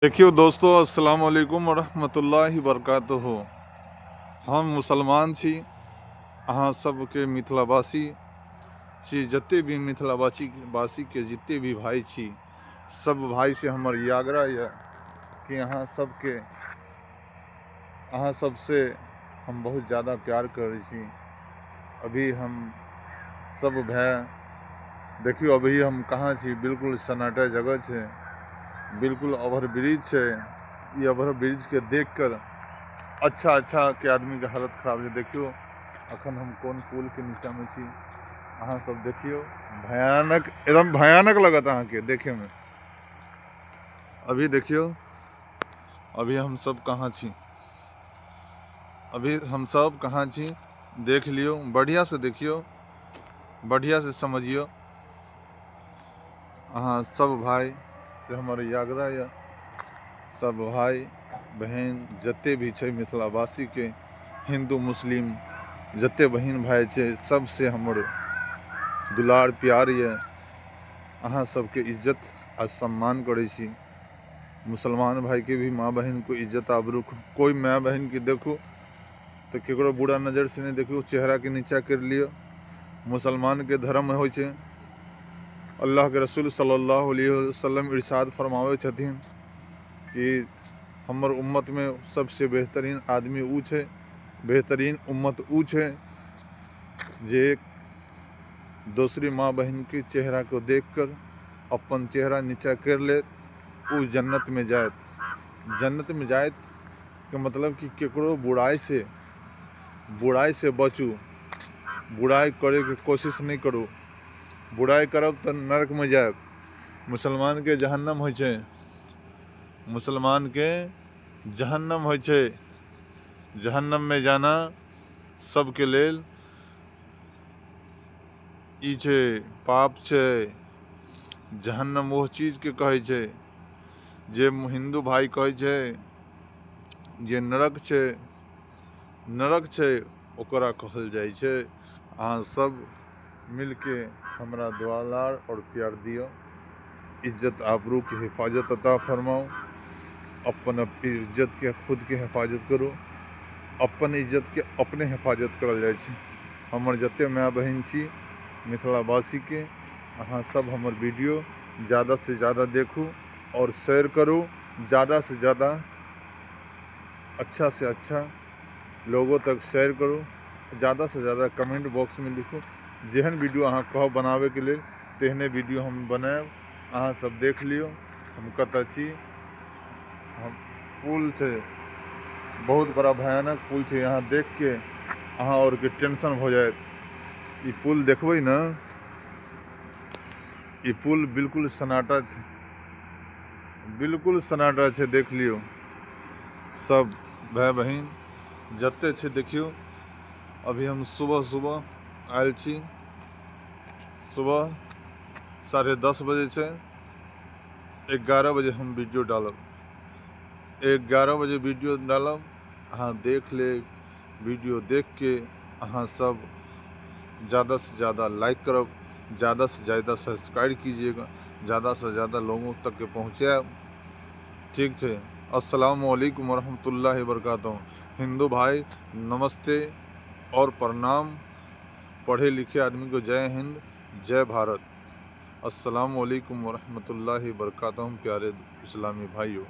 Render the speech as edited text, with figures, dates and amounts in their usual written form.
देखियौ दोस्तो, अस्सलाम वालेकुम रहमतुल्लाहि बरकातहू। हम मुसलमान छी, अहाँ सबके मिथिलावासी छी। जते भी मिथिलावासी वासीके जते भी भाई छी, सब भाई से हमर ई आग्रह यऽ कि अहाँ सबके, अहाँ सबसे हम बहुत ज़्यादा प्यार करै छी। अभी हम सब भाय देखियौ, अभी हम कहाँ छी। बिल्कुल सन्नाटा जगह छै, बिल्कुल ओवर ब्रिज छै। ई ओवर ब्रिज के देख कर अच्छा अच्छा के आदमी के हालत खराब छै। देखियौ, अखन हम कोन पुल के नीचा में छी, अहाँ सब देखियौ। भयानक, एकदम भयानक लगत अहाँके देखे में। अभी देखियौ, अभी हम सब कहाँ छी, अभी हम सब कहाँ छी, देख लियौ। बढ़िया से देखियौ, बढ़िया से समझियौ। अहाँ सब भाई से हमर ई आग्रह यऽ, सब भाई बहन जते भी छै मिथिलावासीके, हिन्दू मुस्लिम जते बहिन भाई छै, सबसे हमर दुलार प्यार यऽ। अहाँ सबके इज्जत आ सम्मान करै छी। मुसलमान भाईके भी माँ बहिनके इज्जत आबरू। कोइ माय बहिनके देखू तऽ केकरो बुरा नजर से नहि देखू, चेहराके नीचा करि लिअ। मुसलमानके धर्म होइ छै, अल्लाहके रसूल सल्लल्लाहु अलैहि वसल्लम इरशाद फरमाबै छथिन कि हमर उम्मतमे सबसे बेहतरीन आदमी उ छै, बेहतरीन उम्मत उ छै जे दोसरी माँ बहिनके चेहराके देख कर अपन चेहरा नीचा करि लेत, ओ जन्नतमे जायत। जन्नतमे जायत के मतलब कि केकरो बुराइसँ बचू, बुराइ करैके कोशिश नहि करू। बुराइ करब तऽ नरकमे जायब। मुसलमानके जहन्नम होइ छै, मुसलमानके जहन्नम होइ छै। जहन्नममे जाना सबके लेल ई छै, पाप छै। जहन्नम ओह चीजके कहै छै जे हिन्दू भाइ कहै छै जे नरक छै, नरक छै ओकरा कहल जाइ छै। अहाँ सब मिलके हमरा दुआलार आओर प्यार दिअ, इज्जत आबरूके हिफाजत अता फरमाउ। अपन इज्जतके खुदके हिफाजत करू, अपन इज्जतके अपने हिफाजत करल जाइ छै। हमर जते माय बहिन छी मिथिलावासीके, अहाँ सब हमर वीडियो ज़्यादा से ज़्यादा देखू और शेयर करू, ज़्यादा से ज़्यादा अच्छा से अच्छा लोगों तक शेयर करू, ज़्यादा से ज़्यादा कमेंट बॉक्स में लिखू। जेहन वीडियो अहाँ कहब बनाबैके लेल, तेहने वीडियो हम बनायब। अहाँ सब देख लियौ हम कतऽ छी। हम पुल छै, बहुत बड़ा भयानक पुल छै। यहाँ देख के अहाँ आओरके टेंशन भऽ जायत। ई पुल देखबै ने, ई पुल बिल्कुल सन्नाटा छै, बिल्कुल सन्नाटा छै। देख लियौ सब भाय बहिन जते छै, देखियौ। अभी हम सुबह सुबह आयल छी, सुबह 10:30 बजे छै। 11 बजे हम वीडियो डालब, 11 बजे वीडियो डालब। अहाँ देख लेब। वीडियो देख के अहाँ सब ज़्यादा से ज़्यादा लाइक करब, ज़्यादा से ज़्यादा सब्सक्राइब कीजिएगा, ज़्यादा से ज़्यादा लोगों तक के पहुँचायब। ठीक छै। अस्सलाम वालेकुम वरहमतुल्लाहि वबरकातुहू। हिंदू भाई, नमस्ते और प्रणाम। पढ़े लिखे आदमी को जय हिंद, जय भारत। अस्सलाम वालेकुम वरहमतुल्लाहि वबरकातुहू, प्यारे इस्लामी भाइयों।